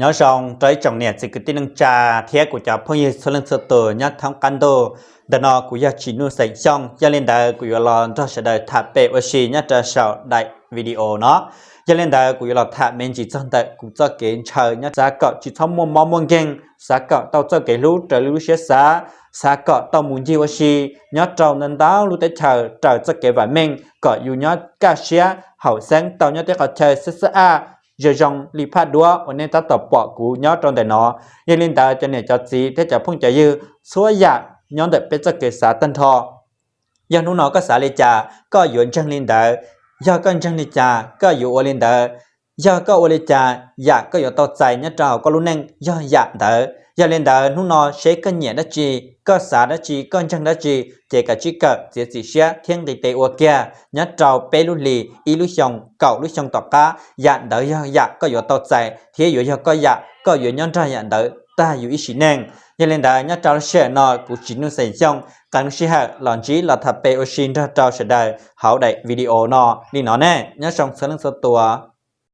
Nyob zoo rau ib tsoom niam txiv kwv tij neej tsa thiab kuv cov phooj ywg txhua leej txhua tus nyob thoob qab ntuj. Ntawm no kuv yog Tsim Nuj xeem Xyooj, yog li ntawd kuv yuav los nrog sawv daws tham pem ua si nyob rau saum daim video no. Yog li ntawd kuv yuav los tham me ntsis txog ntawm kuv txoj kev ntshaw nyob, xav kom tsis txhob muaj mob muaj nkeeg, xav kom tau txoj kev hlub raws li lub siab xav, xav kom tau mus ncig ua si nyob rau ntau ntau lub teb chaws raws txoj kev vam meej, kom yus nyob kaj siab haum xeeb tau nyob tej qhov chaw xab xab aj zoo zoo li phaj duab uas nej tab tom pom kuv nyob rau ntawm no. Yog li ntawd cov niam cov txiv thiab cov phooj cov ywg, txhua yam nyob ntawm peb txoj kev xav tag nrho. Yog hnub no koj xav li cas koj yuav ntseeg li ntawd, yog koj ntseeg li cas koj yuav ua li ntawd, yog koj ua li cas yam koj yuav tau txais nyob rau hauv koj lub neej yog yam ntawd. Yog li ntawd hnub no seb koj nyiam dab tsi, koj xav dab tsi, koj ntseeg dab tsi, ces kav tsij kawm txiav txim siab thiab nqis tes ua kiag nyob rau peb lub hlis, ib lub xyoo, kaum lub xyoo tom qab, yam ntawd yog yam koj yuav tau txais thiab yuav yog koj yam, koj yuav nyob nrog yam ntawd tag yus ib sim neej. Yog li ntawd nyob rau lub sij hawm no kuv Tsim Nuj xeem Xyooj qee lub sij hawm los ntsib los tham pem ua si nrog rau sawv daws hauv daim video no li no ne. Nyob zoo txhua leej txhua tus.